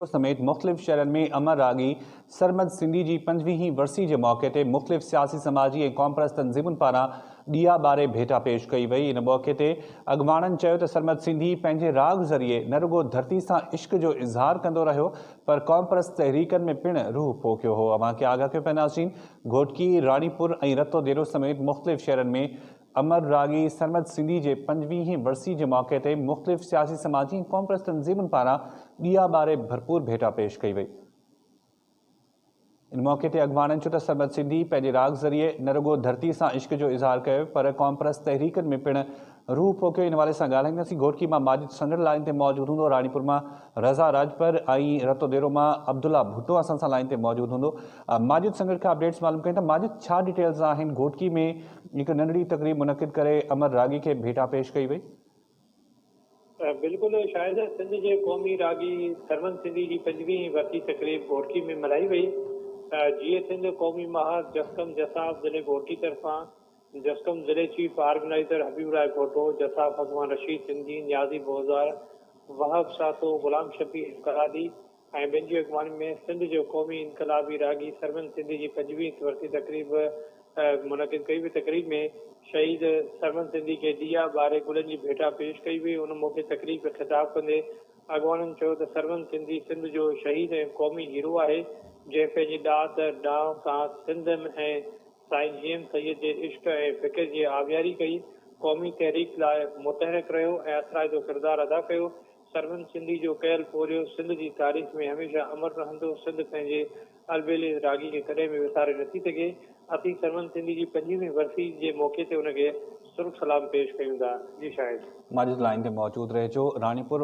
سميت مختلف شهرن ۾ امر راڳي سرمد سنڌي جي پنجويهين ورسي جي موقعي تي مختلف سياسي سماجي ۽ قومپرست تنظيمن پاران ڏيئا ٻاري ڀيٽا پيش ڪئي وئي. ان موقعي تي اڳواڻن چيو ته سرمد سنڌي پنهنجي راڳ ذريعي نه رڳو ڌرتي سان عشق جو اظهار ڪندو رهيو پر قومپرست تحريڪن ۾ پڻ روح پوکيو هو. اوهان کي آگاهه ڪيو پينداسين گهوٽڪي، راڻيپور ۽ رتو ديرو سميت مختلف شهرن ۾ امر راڳي سرمد سنڌي جي پنجويهين ورسي جي موقعي تي مختلف سياسي سماجي ۽ قومپرست تنظيمن پاران ڏيئا ٻاري ڀرپور ڀيٽا پيش ڪئي وئي. ان موقعي تي اڳواڻن چيو ته سرمد سنڌي پنهنجي راڳ ذريعي نه رڳو ڌرتي سان عشق جو اظهار ڪيو پر قومپرست تحريڪن ۾ پڻ روح پوکيو. ان حوالي سان ڳالهائينداسين گهوٽڪي مان ماجد سنگهڙ لائين تي موجود هوندو، راڻيپور مان رضا راڄپر ۽ رتوديرو مان عبدالله ڀٽو اسان سان لائين تي موجود هوندو. ماجد سنگهڙ کان اپڊيٽس معلوم ڪيون ته ماجد ڇا ڊيٽيلز آهن گهوٽڪي ۾ هڪ ننڍڙي تقريب منعقد ڪري امر راڳي کي ڀيٽا پيش ڪئي وئي. بلڪل شاهد سنڌ جي قومي راڳي سرمد سنڌي جي پنجويهين ورسي تقريب گهوٽڪي ۾ ملهائي وئي. جيئي سنڌ قومي محاذ جسقم جساف ضلعي گهوٽڪي طرفان جسقم ضلعي چيف آرگنائيزر حبيب راء گهوٽو، جساف اڳواڻ رشيد سنڌي، نيازي بوزار، وهاب سهتو، غلام شبير ڪرادي ۽ ٻين جي اڳواڻي ۾ سنڌ جو قومي انقلابي راڳي سرمد سنڌي جي پنجويهين ورسي تقريب منعقد ڪئي وئي. تقريب ۾ شهيد سرمد سنڌي کي ڏيئا ٻاري گلن جي ڀيٽا پيش ڪئي وئي. ان موقعي تقريب کي خطاب ڪندي اڳواڻن چيو ته سرمد سنڌي سنڌ جو شهيد ۽ قومي هيرو آهي، جنهن پنهنجي ڏات ڏانء سان سنڌ ۽ سائين جي ايم سيد جي عشق ۽ فڪر جي آبياري ڪئي، قومي تحريڪ لاء متحرڪ رهيو ۽ اثرائتو ڪردار ادا ڪيو. سرمد سنڌي جو ڪيل پورهيو سنڌ جي تاريخ ۾ هميشه امر رهندو. سنڌ پنهنجي البيلي راڳي کي ڪڏهن به وساري نٿي سگهي. اسين سرمد سنڌي جي پنجويهين ورسي جي موقعي تي ان کي سرخ سلام پيش ڪيون ٿا. جي شاهد. ماجد لائين تي موجود رهجو. راڻيپور.